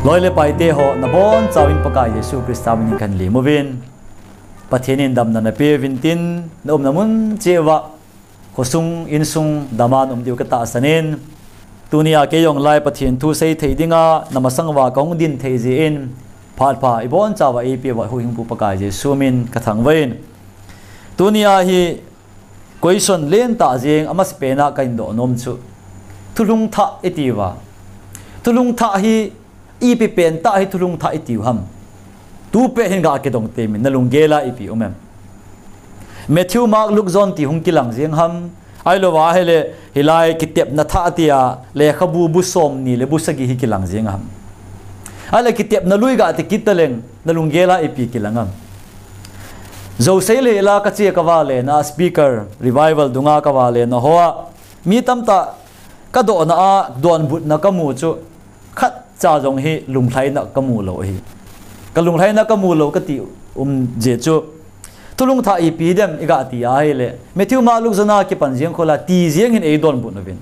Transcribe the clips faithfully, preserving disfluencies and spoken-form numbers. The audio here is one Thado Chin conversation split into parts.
Loi le paite ho, nabonchauvin Pakai Jesu Christa minin kahin lemuvin. Pathen in damna napeh uvin tin, naumna mun cheh uva khosung insung dama naum diu katahsan in, tunia kei jong lai Pathen thu seithei dinga namasang uva kahung din thei jeh in, phat pha ibonchauva eipeh uva huhhingpu Pakai Jesu min kathangvah in. Tunia hi question lentah jeng, amasapen a kahin doh nom chu, thulhung thah iti uva, thulhung thah hi ipi pentah hi thulhung thah itiu ham? Tupet hin gakidong temin, nalunggel a ipi um em? Matthew, Mark, Luke, John ti hung kilang jeng ham? Ahilouva ahile hilai kitepna thah tia lekhabu bu somni le bu sagi hi kilang jeng ham? Ahile kitepna lui gati kit taleng, nalunggel a ipi kilang ham? Jouse le la kache kavalena, speaker revival dunga kavalena hoa mi tamtah kadohna a donbutna kamu chu, khatcha jong hi lunglhaina kamu lou ahi. Kalunglhaina kamu lou kati um jeh chu, thulhung thah ipi dem igati ahile, Matthew, Mark, Luke, John a kipan jeng khola ti jeng hin eidonbut uvin.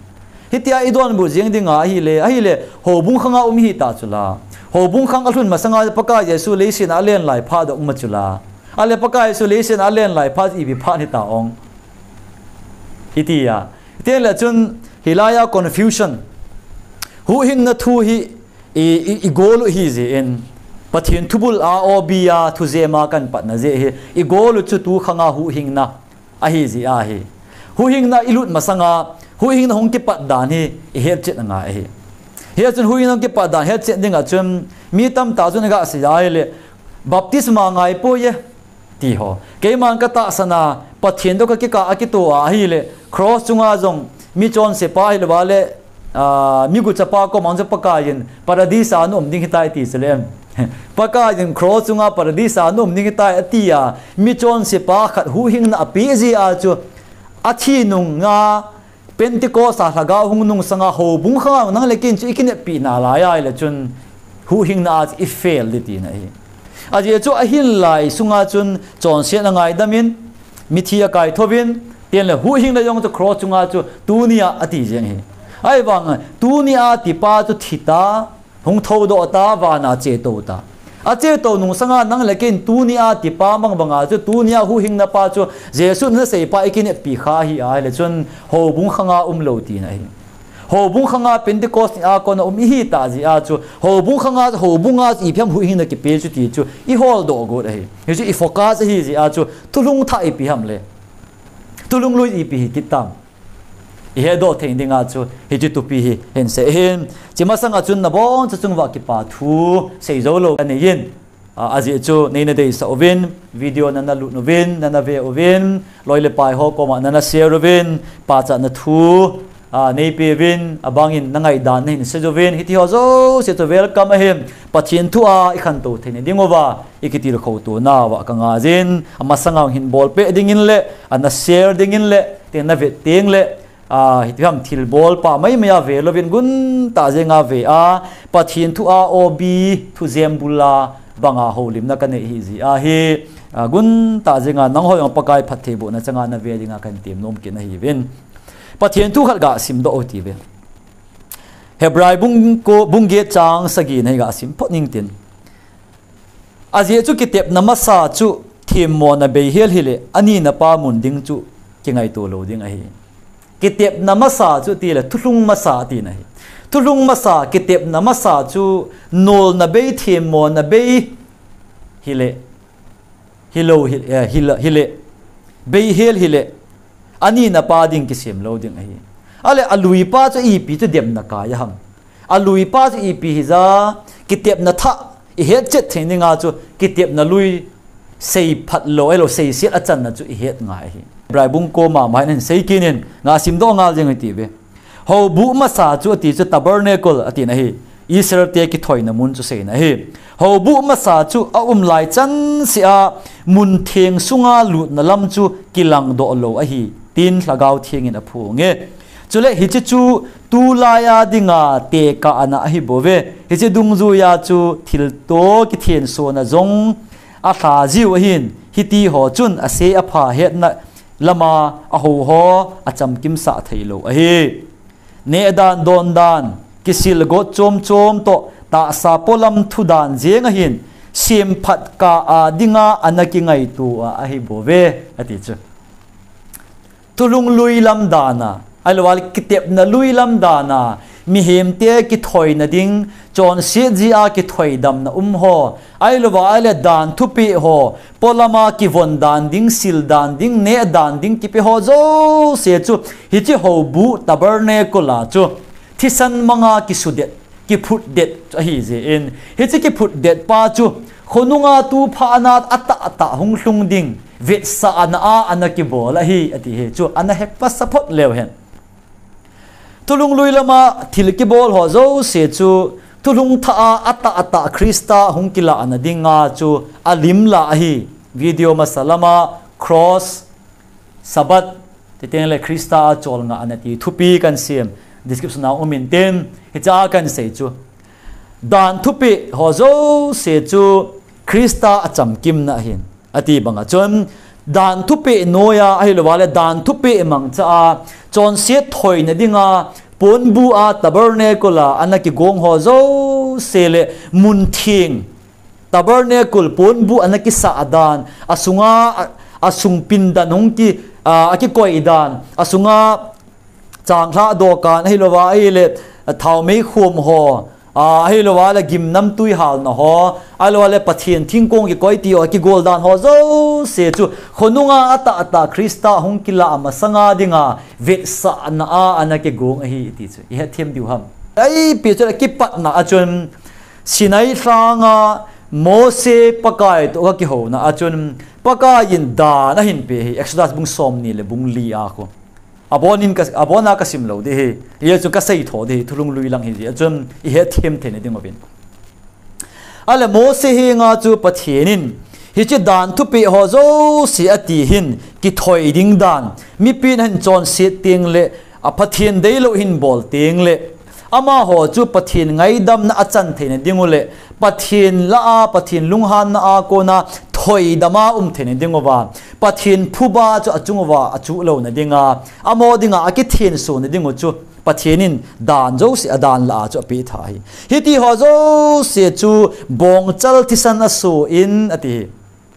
Hitia idonbut jeng dinga ahile, ahile houbung khanga um ihita chula, houbung khang alhun masanga Pakai Jesu leiset a alen lai phat doh um a chula, ahile Pakai Jesu leiset a alen lai phat ipi phat hita ong? Itia, itengle chun hilaiya confusion, huhhingna thu hi i, i, igol u ahi jeh in, Pathen thubul a, O B a, thujema kahin patna jeh hi igol u chu tu khanga huhhingna ahi jeh ahi. Huhhingna ilut masanga huhhingna hung kipat dan hi ihetchet angai ahi. Hichun huhhingna hung kipat dan hetchet dinga chun, mi tamtah chun igasei ahile, baptisma ngaipoi e, ti ho. Keiman katahsan a, Pathen toh kakikah a kitoh ahile, cross chunga jong michonsepa ahilouva le, ah, miguchapa koma jong Pakaiyin Paradis a naum ding ahitai ti chule em? Pakaiyin cross chunga Paradis a naum ding ahitai atia, michonsepa khat huhhingna apeh jeh a chu, athi nunga Pentecost a Lhagao hung nungsanga houbung khanga nang le kei in chu ikineppi nalai ahile chun, huhhingna a chu ifail ding tina ahi. Ajeh chu ahinlai sunga chun chonsetna ngaidamin, mithi akaithouvin, tengle huhhingna jong chu cross chunga chu tunia ati jeng ahi. Ahivanga tunia tipa chu thita, hung thoudoh ta, vana chetou ta. Achetou nungsanga nang le kei in tunia tipa mang banga chu, tunia huhhingna pa chu, Jesu naseipa ikineppi kha ahi ahile chun, houbung khanga umlou tina ahi. Houbung khanga Pentecost ni a kona um ihita jeh a chu, houbung khanga, houbunga ipi ham huhhingna kipe chu ti chu iholdoh got ahi. Hichu ifocus ahi jeh a chu, thulhung thah ipi ham le, thulhung lui ipi hi kit tam? Ihetdoh thei dinga chu hiche thupi hi hinsei hin. Hiche masanga chun nabonchauva kipa thu seijou lou kaneiyin. A, ajeh chu neina deisah uvin, video nana lut uvin, nana ve uvin, loi le pai ho koma nana share uvin, pachatna thu, a, neipeuvin, abangin nangaidan nahin sei uvin, hitiho jouse chu welcome ahi. Pathen thu a ikhantou theina dinguva ikitilkhou tonauva kangaiyin, amasanga hin bolpeh dingin le, ana share dingin le, tengle navet tengle, a, hiti ham thilbol pha maimai a velouvin guntah jenga ve a, Pathen thu a O B thujem bula banga houlimna kanei ahi jeh ahi, a, guntah jenga nangho jong Pakai phattheibohna changa nave dinga kahin temnom kit nahiuvin. Pathen thu khat gasimdoh u hite. Hebrai bung ko, bung get chang sagina hi gasim phot ning tin. Ajeh chu kitepna masa chu themmona beihel hile, anina pa mun ding chu kingaito lou ding ahi. Kitepna masa chu tile, thulhung masa tina ahi. Thulhung masa, kitepna masa chu nolna bei, themmona bei hile, hilou hi, eh, hile, hile, beihel hile, anina pa ding kisem lou ding ahi. Ahile alui pa chu ipi chu demna kai aham? Alui pa chu ipi hija, kitepna thah ihetchet thei dinga chu kitepna lui seiphat lou, ahilou seiset achanna chu ihet ngai ahi. Hebrai bung ko mama hin ahin sei kit in, gasimdoh ngal jeng u hite. Houbuh masa chu ati chu tabernacle atina ahi. Israel te kithoina mun chu seina ahi. Houbuh masa chu aum lai chanseh a mun theng sunga lutna lam chu kilangdoh lou ahi, tin Lhagao Theng in aphonge. Chule hiche chu tulai a dinga tekahna ahibouve. Hiche dungjuia chu thilto kithensona jong alha jiu ahin, hitiho chun ase apha hetna lama ahouho achamkimsah theilou ahi. Nehdan, dondan, kisil got chom chom toh tahsa polam thudan jeng ahin, semphat kah a dinga ana kingaito a ahi bouve, ati chu. Thulhung lui lam dan a, ahilouva le kitepna lui lam dan a, mihemte kithoina ding, chonset jeh a kithoidamna um ho, ahilouva le dan thupeh ho, polam a kivon dan ding, sil dan ding, neh dan ding, kipe ho jouse chu, hiche houbuh tabernacle a chu, thisan manga kisudet, kiphutdet chu ahi jeh in, hiche kiphutdet pa chu, khonunga tuphat a atahtah hung lhung ding, vetsahna a ana kibol ahi, ati hi chu, ana hepha sa phot leu hen. Thulhung lui lama thil kibol ho jouse chu, thulhung thah a atahtah Christa hung kilahna dinga chu, alim lah ahi, video masa lama, cross, Sabbath, titeng le Christa a cholngahna ti thupi kan sem, description a um inte, hiche a kan sei chu. Dan thupeh ho jouse chu Christa a chamkimna ahin, ati banga chun, dan thupeh noiya, ahilouva le dan thupeh mangcha a, chonset thoina dinga, ponbuh a tabernacle a ana kigong ho jouse le mun theng, tabernacle ponbuh ana kisah dan, asunga, a, asung pindan hung ki, a, akikoi dan, asunga changlhah dokan, ahilouva ahile, a, thaomei khom ho, a, ahilouva le gimnamtui halna ho, ahilouva le Pathen thingkong kikoi ti ho, kigol dan ho jouse chu, khonunga atahtah Christa hung kilah masanga dinga, vetsahna a ana kigong ahi ti chu, ihet them diu ham. Ipi chu le kipatna a chun, Sinai lhanga Mose Pakai toh akihouna a chun, Pakai in dan ahin pe hi, Exodus bung somni le bung li a khu. Abon in ka, abon a kasim lou ding ahi, hijeh chun kasei tho ding ahi, thulhung lui lang hijeh chun, ihet them theina ding uvin. Ahile Mose henga chu Pathen in, hiche dan thupeh ho jouse ati hin, kithoi ding dan, mipin ahin chonset teng le, a Pathen deilou ahin bol teng le, amaho chu Pathen ngaidamna a chan theina ding u le, Pathen lah a, Pathen lunghanna a kona thoidam a um theina ding uva, Pathen phuba chu achung uva achuh louna dinga, amaho dinga akithensona ding u chu, Pathen in dan jouse a dan lah a chu apeh tha ahi. Hiti ho jouse chu bongchal thisan aso in ati hi.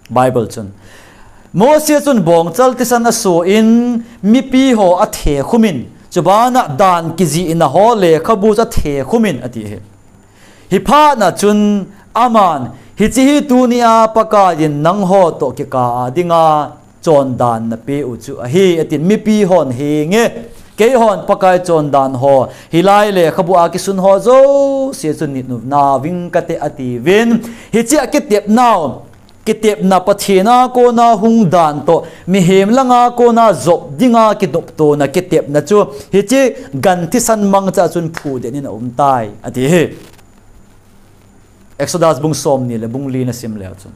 Bible chun. Mose chun bongchal thisan aso in mipi ho athe khum in, chubana dan kijihna ho lekhabu chu athe khum in ati hi. Hiphat na chun aman, hiche hi tunia Pakai in nangho toh kikah a dinga chondan napeh u chu ahi, atin mipi hon henge, keihon Pakai chondan ho, hilai lekhabu a kisun ho jouse chu nit u naving kate ati uvin, hiche a kitepnau, kitepna Pathen a kona hung dan toh, mihem langa kona jop dinga kinoptona kitepna chu, hiche gan thisan mangcha chun phudet in aum tai, ati hi. Exodus bung somni le bung li nasim leu chun.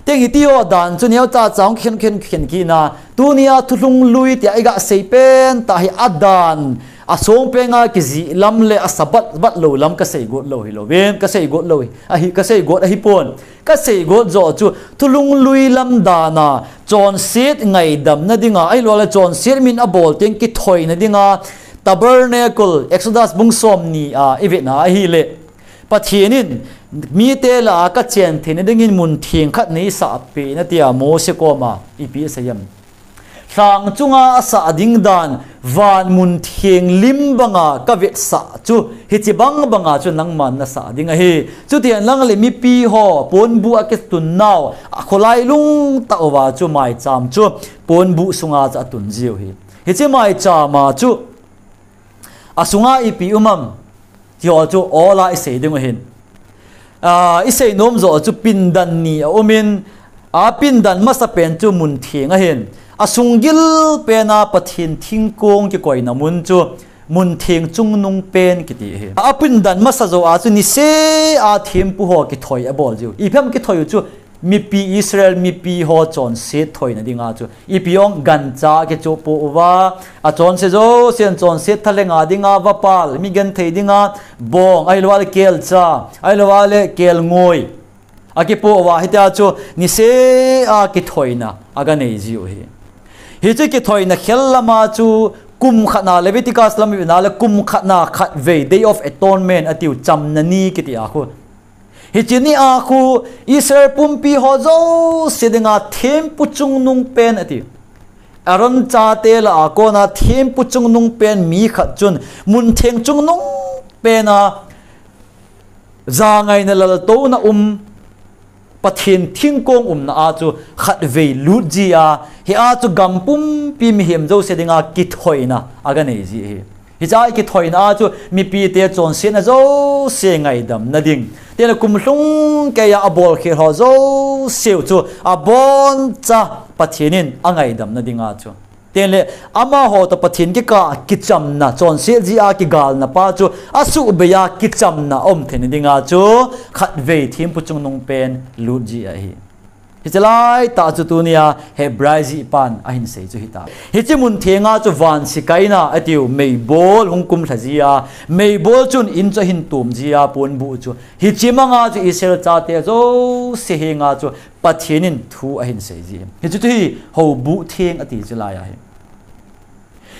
Teng hiti ho dan chu neocha cha hung khen khen khen kit na, tunia thulhung lui tia iga sei pen tah hi adan, asong penga kijih lam le a Sabbath bat lou lam kasei got lou hilou vin, kasei got lou hi, ahi, kasei got ahipon. Kasei got joh chu, thulhung lui lam dan a, chonset ngaidamna dinga, ahilouleh chonset min abol teng kithoina dinga, tabernacle, Exodus bung somni a, ivet na ahileh. Pathen in, mite lah a kachen theina dingin mun theng khat neisah peh in atia Mose koma, ipi asei em. Lhang chunga asah ding dan, van mun theng lim banga kavetsah chu, hiche bang banga chu nangman nasah ding ahi. Chutiang lang le mipi ho, ponbuh a kitun nau, akholai lungtah uva chu maicham chu, ponbuh sunga chu atun jiu hi. Hiche maicham a chu, asunga ipi um am, ti ho chu ol a isei ding u ahin. A, isei nom joh chu pindan ni aumin, a pindan masapen chu mun theng ahin. Asung gil pen a Pathen thingkong kikoina mun chu mun theng chungnung pen kiti ahi. A pindan masa joh a chu niseh a thempu ho kithoi abol jiu. Ipi ham kithoi u chu mipi Israel mipi ho chonset thoina dinga chu. Ipi ong gancha kichoh pouva, achonse jousen chonset thalhenga dinga vapal, mi genthei dinga bong, ahilouleh kelcha, ahilouleh kelngoi. Akipoh uva hitia chu niseh a kithoina aganei jiu hi. Hiche kithoina khel lama chu Kum khatna Leviticus lam i vena le kum khatna khatvei Day of Atonement atiu, chamna ni kiti a khu. Hiche ni a khu Israel pumpi ho jouse dinga thempu chungnung pen ati. Aaron chate lah a kona thempu chungnung pen mi khat chun muntheng chungnung pen a jangaina laltouna um, Pathen thingkong umna a chu khatvei lut ji a, hi a chu gam pumpi mihem jouse dinga kithoina aga nei ji hi. Hiche a kithoina a chu mipite chonsetna jouse ngaidamna ding, tena kumlhung keiya abol khel ho jouse u chu aboncha Pathen in angaidamna dinga chu, tenle amaho toh Pathen kikah a kichamna, chonset ji a kigalna pa chu asuhbei a kichamna aum theina dinga chu khatvei thempu chungnung pen lut ji ahi. Hiche laitah chu tunia Hebrai jihpan ahin sei chu hita. Hiche muntheng a chu vansikaina atiu meibol hung kumlha ji a, meibol chun in chu ahin tum ji a, ponbuh chu. Hiche manga chu Israel chate jouse henga chu Pathen in thu ahin sei ji. Hiche chu hi houbuh theng ati chu lai ahi.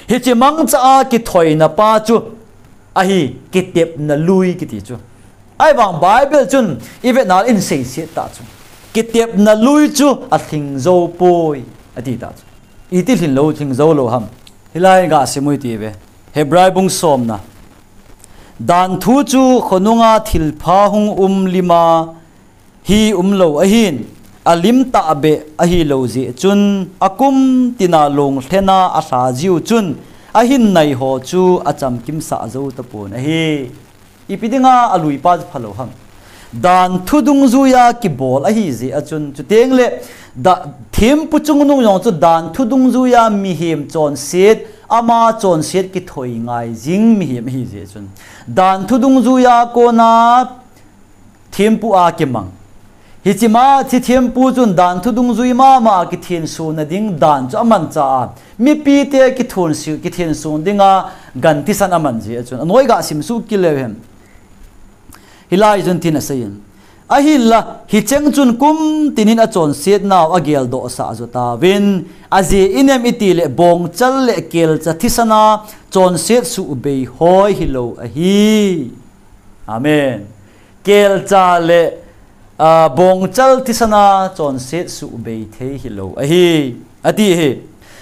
Hiche mangcha a kithoina pa chu ahi, kitepna lui kiti chu. Ahivang Bible chun i vetna le in seiset tah chu, kitepna lui chu alhing jou poi ati tah chu. Iti lhin lou, lhing jou lou ham? Hilai ga sim u hite ve. Hebrai bung somna. Dan thu chu khonunga thilpha hung um lima hi umlou ahin, alim tahbeh ahilou jeh chun, akum tina longlhena alha jiu chun, ahin nai ho chu achamkimsah jou tapon ahi. Ipi dinga aluipa chu phalou ham? Dan thu dungjuiya kibol ahi jeh a chun, chutengle thempu chungnung jong chu dan thu dungjuiya mihem chonset, ama chonset kithoi ngai jing mihem ahi jeh chun, dan thu dungjuiya kona thempu a kimang. Hiche ma, hiche thempu chun dan thu dungjui mama a kithensona ding dan chu amancha a, mipite kithensona dinga gan thisan aman jeh a chun, anoi ga simsuh kit leu hen. Hilai chun tin aseiyin, ahinla hicheng chun kum tinin achonsetnau ageldohsah jotauvin, ajeh inem itile bongchal le kelcha thisana chonset suhbei hoi hilou ahi. Amen. Kelcha le bongchal thisana chonset suhbei thei hilou ahi, ati hi.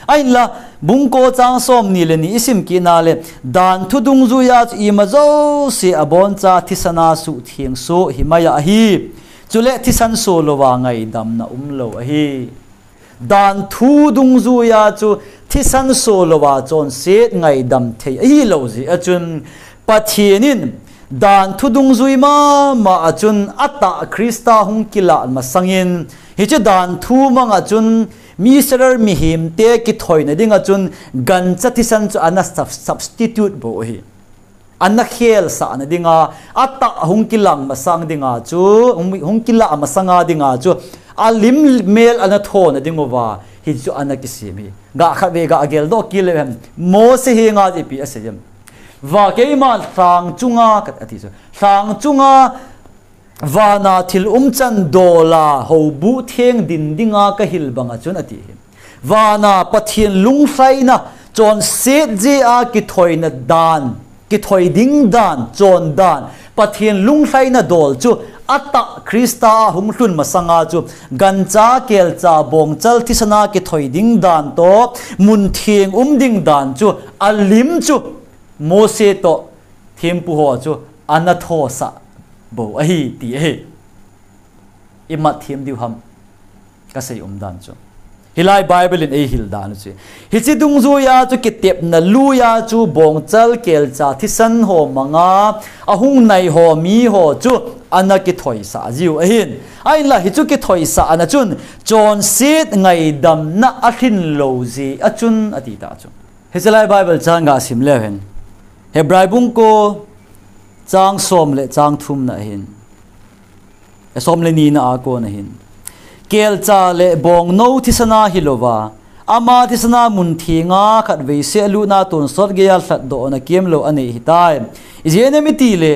Ahinla, bung ko chang somni le ni isim kitna le, dan thu dungjuiya chu ima jouse aboncha thisana suhthengsoh himai ahi. Chule thisan solouva ngaidamna umlou ahi. Dan thu dungjuiya chu thisan solouva chonset ngaidam thei ahilou jeh a chun, Pathen in dan thu dungjui mama a chun atah Christa hung kilah masangin, hiche dan thu manga chun Israel mihemte kithoina dinga chun gancha thisan chu ana substitute bou ahi. Ana khelsahna dinga, atah hung kilang masang dinga chu, hung kilah masanga dinga chu alim mel ana thona dinguva hichu ana kisem hi. Ga khatvei ga geldoh kit leu hen. Mose henga ipi asei em? Va, keiman lhang chunga ati chu, lhang chunga vana thil umchan dola houbuh theng din dinga kahil banga chun ati hi. Vana Pathen lunglhaina, chonset jeh a kithoina dan, kithoi ding dan, chon dan, Pathen lunglhaina dol chu atah Christa a hung lhun masanga chu gancha, kelcha, bongchal thisana kithoi ding dan toh muntheng um ding dan chu alim chu Mose toh thempu ho chu ana thosah bou ahi ti ahi. Imat them diu ham, kasei umdan chu, hilai Bible in eihil dan chu, hiche dungjuiya chu kitepna luiya chu bongchal, kelcha, thisan ho manga ahung nai ho miho chu ana kithoisah jiu ahin. Ahinla hichu kithoisahna chun chonset ngaidamna alhin lou jeh a chun ati tah chu. Hichelai Bible chang ga sim leu hen. Hebrai bung ko chang som le chang thumna ahin, som le nina a kon ahin, kelcha le bongnou thisana hilouva, ama thisana munthenga khatvei seh lutna tonsot geiya lhatdohna kemlou anei ahitai. Ijeh inem itile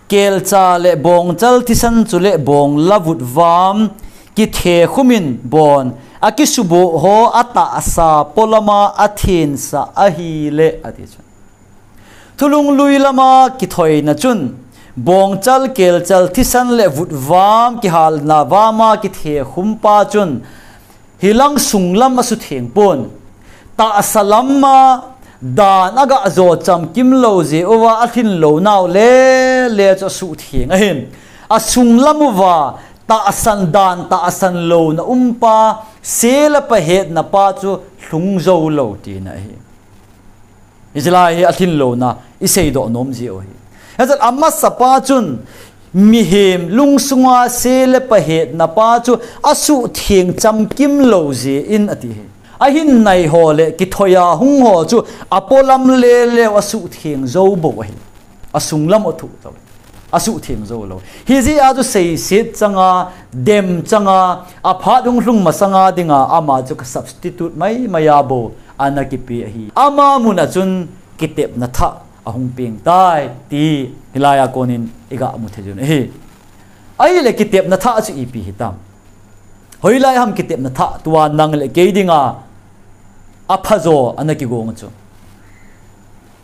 kelcha le bongchal thisan chule bong la vutvam kithekhumin bon Akisuboh ho atahsa polama athensah ahile ati chu. Thulhung lui lama kithoina chun, bongchal, kelchal, thisan le vutvam kihalna vama kithekhum pa chun, hilang sunglam asutheng pon. Tahsa lama dan aga jo chamkim lou jeh uva alhin lou nau le le chu asutheng ahin. Asunglam uva tahsan dan tahsan louna umpa, sela pahetna pa chu lhung jou lou tina ahi. Hiche lai hi alhin louna iseidoh nom jeh u ahi. Hijeh a amasa pa chun mihem lungsunga sela pahetna pa chu asutheng chamkim lou jeh in ati hi. Ahin nai ho le kithoi a hung ho chu apolam le leu asutheng jou bou ahi. Asunglam u thuh tou. Asuhtheng jou lou. Hijeh a chu seiset changa, dem changa, aphat hung lhung masanga dinga ama chu ka substitute maimai a bou ana kipe ahi. Ama mun a chun kitepna thah ahung peng tai ti hilai a konin iga mu thei jun ahi. Ahile kitepna thah chu ipi hitam? Hoilai ham kitepna thah tua nang le kei dinga aphajo ana kigong chu.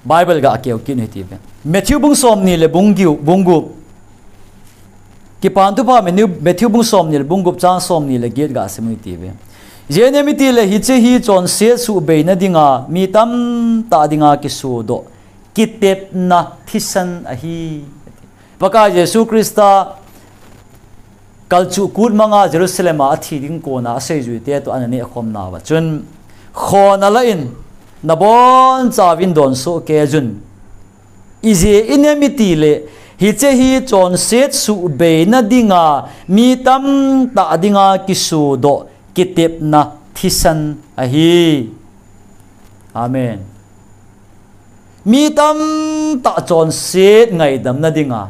Bible ga akeu kit u hite ve. Matthew bung somni le bung giu, bung gup. Kipan Thupha Matthew, Matthew bung somni le bung gup chang somni le get ga sim u hite ve. Ijeh inem itile hiche hi chonset suhbeina dinga mi tamtah dinga kisodoh kitepna thisan ahi. Pakai Jesu Christa kalchuh kut manga Jerusalem a athi ding kona aseijuite toh ana nehkhom nauva chun, khon ala in, nabonchauvin donsoh kei jun. Ijeh inem itile, hiche hi chonset suhbeina dinga, mi tamtah dinga kisodoh kitepna thisan ahi. Amen. Mi tamtah chonset ngaidamna dinga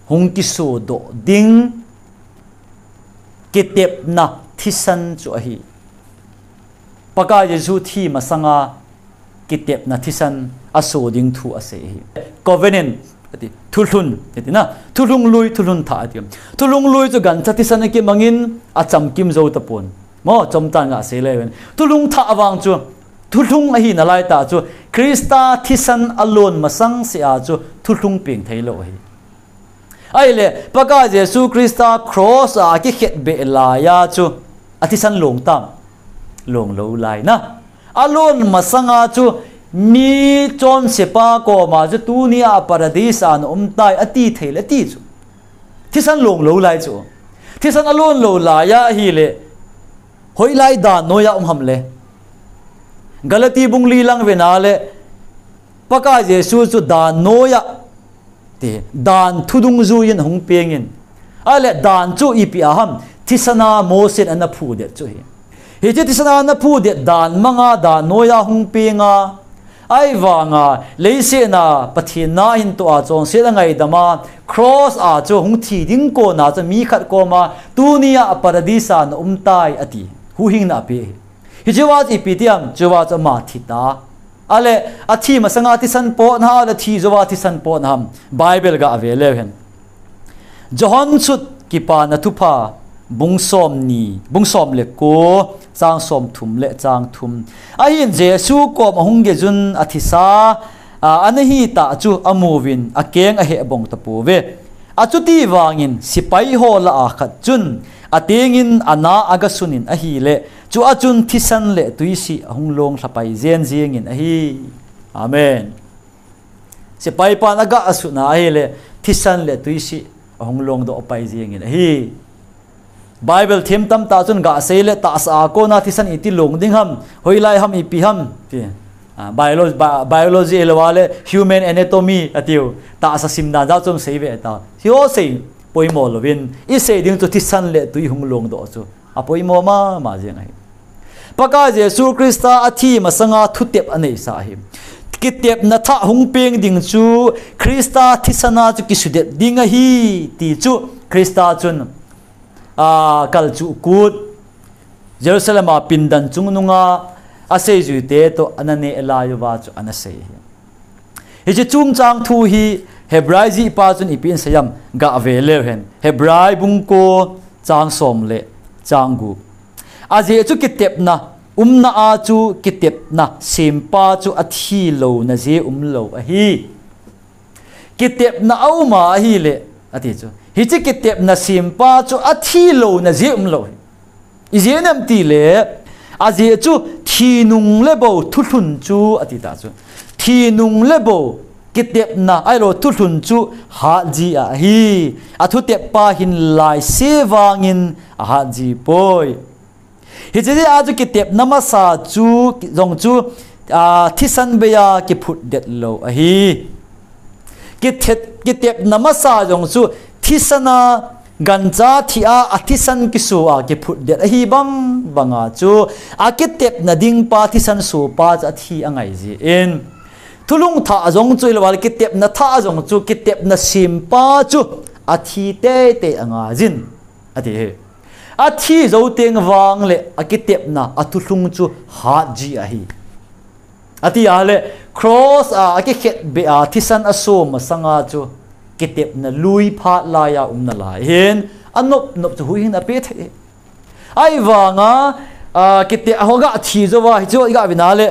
hung kisodoh ding kitepna thisan chu ahi. Pakai Jesu thi masanga kitepna thisan aso ding thu asei ahi. Covenant ati, thulhun ati na, thulhung lui, thulhun thah ati. Thulhung lui chu gancha thisan akimangin achamkim jou tapon. Mo, chomtah nga sei le ven. Thulhung thah vang chu, thulhung ahi nalai tah chu, Christa thisan alon masang seh a chu, thulhung peng thei lou ahi. Ahile, Pakai Jesu Christa cross a kikhetbeh laiya chu, athisan long tam, long lou lai na. Alon masanga chu, mi chonsepa koma chu, tunia paradis a naum tai, ati thei le ati chu. Thisan long lou lai chu. Thisan alon lou laiya ahile, hoilai dan noiya um ham le. Galati bung li lang vena le, Pakai Jesu chu dan noiya, ti, dan thudung juiyin ahung pengin. Ahile dan chu ipi a ham, thisana Mosen ana phudet chu ahi. Hiche thisana ana phudet dan manga dan noiya hung penga. Ahivanga, leiset a Pathen na ahin toh a chonset angaidam a, cross a chu hung thi ding kona chu mi khat koma, tunia paradis a naum tai ati. Huhhingna ape ahi. Hichea chu ipi ti ham, chua chu ama thi ta. Ahile, athi masanga thisan potna ham, ahile thi jouva thisan potna ham. Bible ga ve leu hen. Johan sut Kipana Thupha, bung somni, bung som le ko, chang somthum le chang thum. Ahin Jesu kom ahung gei jun athisa, a, ana hitah chu amuvin, akeng aheh bong tapouve. Achuti vangin, sepai ho lah a khat chun, atengin ana agasunin ahile, chua chun thisan le tuisih ahung long lhapai jenjengin ahi. Amen. Sepai pan aga asutna ahile, thisan le tuisih ahung longdoh pai jengin ahi. Bible them tamtah chun gasei le tahsa a kona thisan iti long ding ham, hoilai ham, ipi ham, ti. A, biology, bi-, biology ilou a le human anatomy atiu. Tahsa simdan jat chun sei ve ta. Hiho sei poimo louvin, isei ding chu thisan le tui hung longdoh chu apoimo mama jeng ahi. Pakai Jesu Christa athi masanga thutep aneisa ahi. Kitepna thah hung peng ding chu Christa thisana chu kisudet ding ahi ti chu Christa chun, a, kalchuh kut Jerusalem a pindan chungnunga aseijuite toh ana neh lai uva chu ana sei ahi. Hiche chungchang thu hi Hebrai jihpa chun ipi asei ham ga ve leu hen. Hebrai bung ko chang som le chang gup. Ajeh chu kitepna umna a chu kitepna sempa chu athi louna jeh umlou ahi. Kitepna auma ahile, ati chu. Hiche kitepna sempa chu athi louna jeh umlou ahi. Ijeh inem itile, ajeh chu thi nung le bou thulhun chu ati ta chu. Thi nung le bou kitepna ahilou thulhun chu hatji ahi. Athuteppa hinlai se vangin ahatji poi. Hiche jeh a chu kitepna masa chu, jong chu, a, thisan beiya kiphutdet lou ahi. Kithet, kitepna masa jong chu thisan a gancha thi a, athisan kiso a kiphutdet ahi bang banga chu akitepna dingpa thisan sopa chu athi angai jeh in. Thulhun thah jong chu ahilou le kitepna thah jong chu kitepna sempa chu athi teitei angaijin. Ati hi. Athi jou teng vang le akitepna athulhun chu hatji ahi. Ati a le cross a akikhetbeh a thisan aso masanga chu kitepna lui phat laiya umna lai hin anop nop chu huhhingna ape thei. Ahivanga, a, kite, ahoga thi jouva hichu iga vina le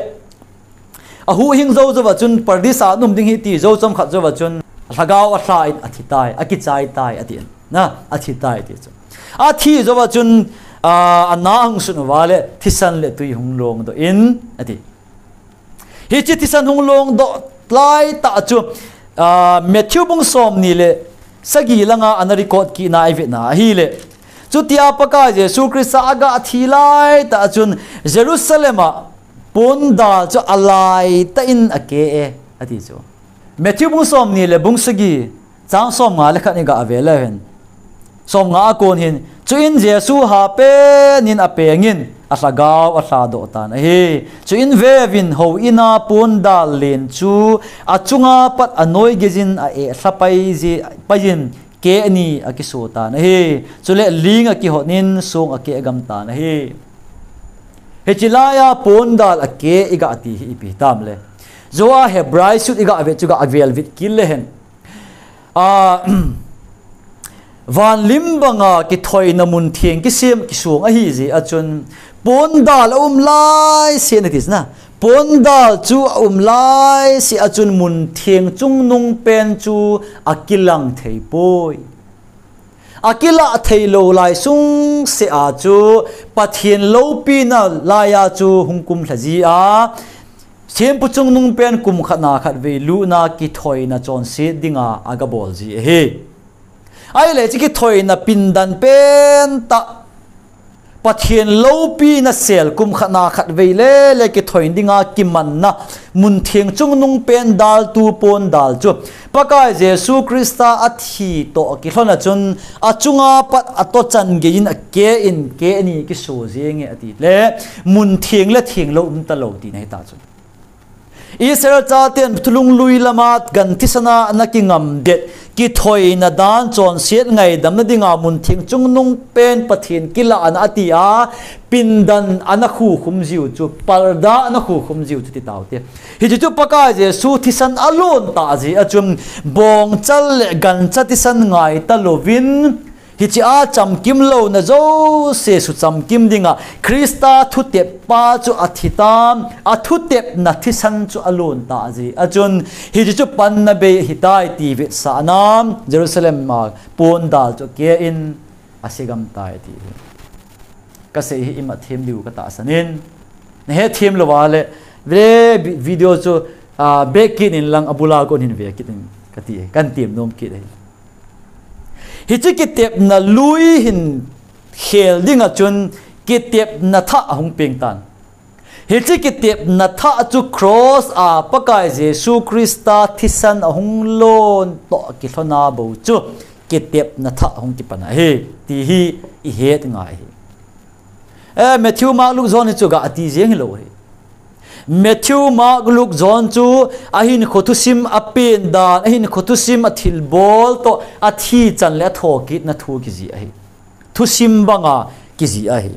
ahuhhing jou jouva chun, Paradis a um ding ahi ti jou chomkhat jouva chun, lhagao alha in athi tai, akichai tai, ati in. Na, athi tai, ati chu. Athi jouva chun, a, ana hung sun uva le, thisan le tui hung longdoh in, ati. Hiche thisan hung longdoh laitah chu, a, Matthew bung somni le sagi langa ana record kitna ivena ahile. Chutia Pakai Jesu Christa aga thi laitah chun Jerusalem a pondal chu alaitah in ake e, ati chu. Matthew bung somni le bung sagi, chang somnga le khat iga ve leu hen. Somnga a kon hin, chuin Jesu hapen in apengin, alhagao alhadoh tan ahi. Chuin veuvin houin a pondal len chu, achunga pat anoi geijin a-eh lha pai ji, paiyin, keh ni akiso tan ahi. Chule ling akihot in song akeh gam tan ahi. Hiche laiya pondal akeh iga ti hi ipi hitam le. Joa Hebrai sut iga ve chu ga velvit kit le hen. A, vanlim banga kithoina mun theng kisem kisong ahi jeh a chun pondal aum laise nati sina. Pondal chu aum laise a chun mun theng chungnung pen chu akilang thei poi. Akilah thei lou lai sungse a chu Pathen loupina laiya chu hung kumlha ji a, thempu chungnung pen kum khatna khatvei lutna kithoina chonset dinga aga bol ji ahi. Ahile hiche kithoina pindan pentah Pathen loupina sel kum khatna khatvei le le kithoi dinga kimanna mun theng chungnung pen daltu pondal chu Pakai Jesu Christa athi toh kilhon a chun achunga pat atoh chan geiyin akeh in keh ni kiso jenge ati le mun theng le theng lou umta lou tina hita chu. Israel chaten thulhun lui lama gan thisana ana kingam det, kithoina dan chonset ngaidamna dinga mun theng chungnung pen Pathen kilahna ati a, pindan ana khukhum jiu chu, parda ana khukhum jiu chu ti taute. Hiche chu Pakai Jesu thisan alon ta jeh a chun, bongchal le gancha thisan ngaita louvin, hiche a chamkim louna jouse suchamkim dinga Christa thuteppa chu athi tan, athutepna thisan chu alon ta jeh a chun, hiche chu panna bei ahitai ti vetsahna, Jerusalem a pondal chu akeh in ase gam tai ti hi. Kasei hi ima them diu katahsan in. Nahe them louva le, ve vi-, video chu, a, back kit in lang abula kon hin ve kit in kati, kan tem nom kit ahi. Hiche kitepna lui hin khel dinga chun kitepna thah ahung peng tan. Hiche kitepna thah chu cross a Pakai Jesu Christa thisan ahung lon toh kilhona bou chu kitepna thah ahung kipan ahi, ti hi ihet ngai ahi. Eh, Matthew, Mark, Luke, John hi chu ga ati jeng hilou ahi. Matthew, Mark, Luke, John chu ahinkho thusim apen dan, ahinkho thusim athilbol toh athi chan le athokitna thu kijih ahi. Thusim banga kijih ahi.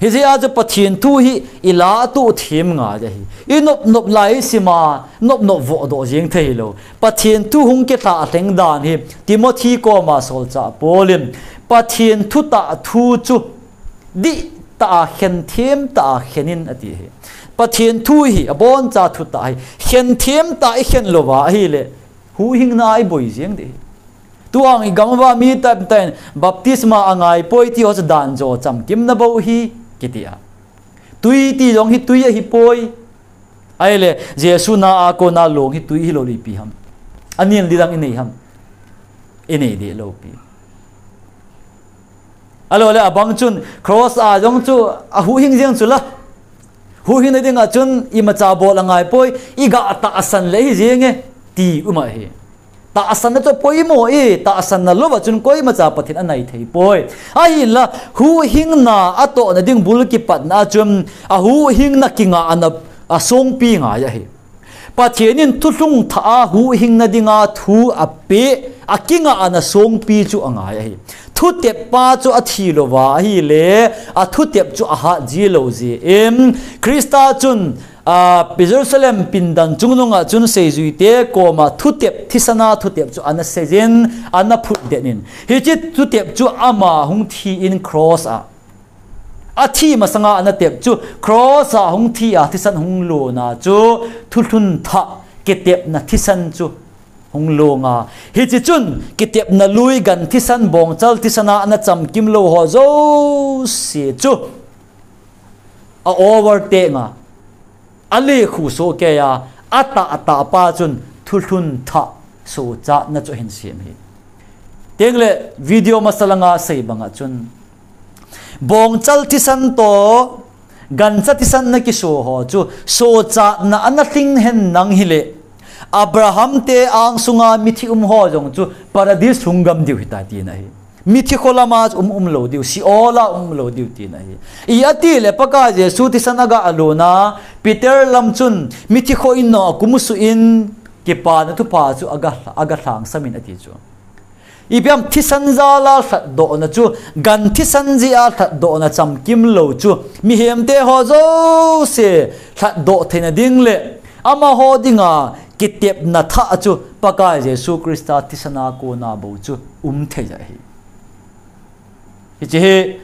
Hijeh a chu Pathen thu hi ilah a tuh them ngai ahi. Inop nop lai isima, nop nop vohdoh jeng thei hilou. Pathen thu hung kilhah lheng dan hi Timothy koma solchah Paul in Pathen thutah thu chu dih ta a khen them ta a khen in ati hi. Pathen thu hi aboncha thu ta hi. Khen them ta i khen louva ahile, huhhingna a i boi jeng ding hi. Tuang i gam uva mi tamtah in baptisma angai poi ti ho chu dan jo chamkimna bou hi kiti a. Tui ti jong hi tui ahi poi. Ahile, Jesu na a kona long hi tui hilou le ipi ham. Anil di dang i nei ham. I nei deh lou pi. Ahilou le abang chun cross a jong chu ahuhhing jeng chu la. Huhhingna dinga chun imacha bol angai poi, i ga tahsan le hi jeng e, ti um ahi. Tahsanna chu poimo e, tahsanna louva chun koimacha Pathen anai thei poi. Ahinla, huhhingna atohna ding bul kipatna a chun, ahuhhingna kingahna asongpi ngai ahi. Pathen in thulhung thah a huhhingna dinga thu apeh, akingahna songpi chu angai ahi. Thutep pa chu athi louva ahile, athutep chu ahat ji lou jeh in, Christa chun, a, Jerusalem pindan chungnunga chun seijuite koma thutep, thisana thutep chu ana seijin, ana phutdet in. Hiche thutep chu ama hung thi in cross a. Athi masanga ana tep chu cross a hung thi a thisan hung lona chu thulhun thah kitepna thisan chu hung longa. Hiche chun kitepna lui gan thisan bongchal thisana ana chamkim lou ho jouse chu a overtake nga. Alekhu sohkeiya, atah atah pa chun thulhun thah sochatna chu ahin sem hi. Tengle video masa langa sei banga chun, bongchal thisan toh gancha thisan na kiso ho chu sochatna ana lhing hen nang hile, Abraham te angsunga mithi um ho jong chu Paradise hung gam diu hita tina hi. Mithi kholama um, um lou diu, Sheol a um, um lou diu tina hi. I ati le Pakai Jesu thisan aga alona, Peter lam chun mithi kho in no akum suh in kipana thupha chu aga, aga lhangsam in ati chu. Ipi ham thisan jala lhatdohna chu, gan thisan jeh a lhatdohna chamkim lou chu, mihemte ho jouse lhatdoh theina ding le, amaho dinga kitepna thah chu Pakai Jesu Christa thisan a kona bou chu um thei ahi. Hiche hi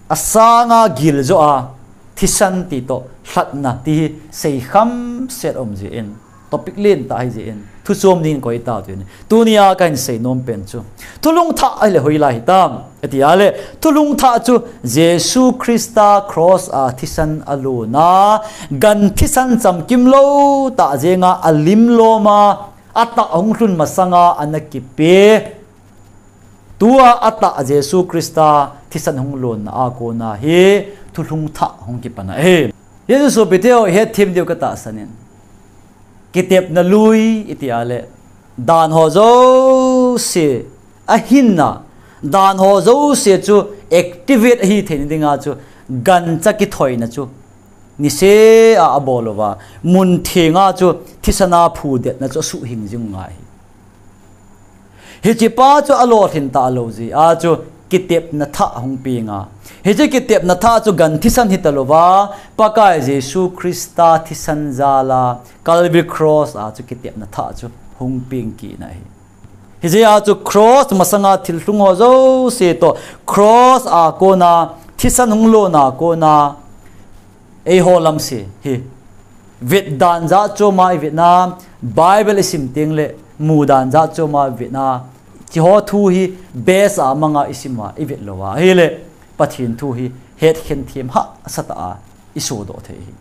asanga giljo a thisan ti toh lhatna ti hi seikham set um jeh in, topic lentah ahi jeh in, thuchom ding koi tau tin. Tunia kahin seinom pen chu, thulhung thah ahile hoilai hitam. Ati a le, thulhung thah chu Jesu Christa cross a thisan alona, gan thisan chamkim lou tah jenga alim loma, atah hung lhun masanga ana kipe. Tua atah Jesu Christa thisan hung lona a kona hi thulhung thah hung kipan ahi. Jesu sopite ho, hetthem diu katahsan in. Kitepna lui iti a le, dan ho jouse ahinna, dan ho jouse chu activate ahi theina dinga chu gancha kithoina chu niseh a abol uva, mun thenga chu thisan a phudetna chu asuhhing jing ngai hi. Hiche pa chu alolhin talou jeh a chu kitepna thah hung penga. Hiche kitepna thah chu gan thisan hitalouva, Pakai Jesu Christa thisan jala Calvary Cross a chu kitepna thah chu hung peng kit na ahi. Hijeh a chu cross masanga thil lhung ho jouse toh, cross a kona, thisan hung lona kona, eiho lam se hi. Vet dan jat choma ivet na, Bible isim teng le, mu dan jat choma ivet na, hiche ho thu hi base a manga isim a, ivet louva ahile, Pathen thu hi hetkhen them hahsa tah a isodoh thei hi.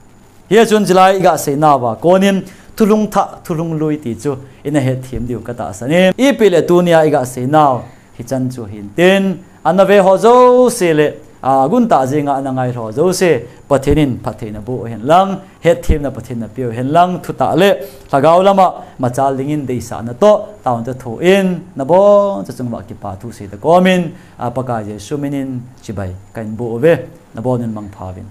Hia chun chulai iga seinauva konin thulhung thah, thulhung lui ti chu ina hetthem diu katahsan in. Ipi le tunia iga seinau hichan chu hintin, ana ve ho jouse le, a, gunta jenga ana ngai ho jouse, Pathen in phatthei naboh hen lang, hetthemna Pathen napeu hen lang, thutah le lhagao lama machal dingin deisahna toh taona tho in, nabonchauva chunga kipa thu seita komin, a, Pakai Jesu minin chibai kahin boh uve, nabonun mangpha uvin.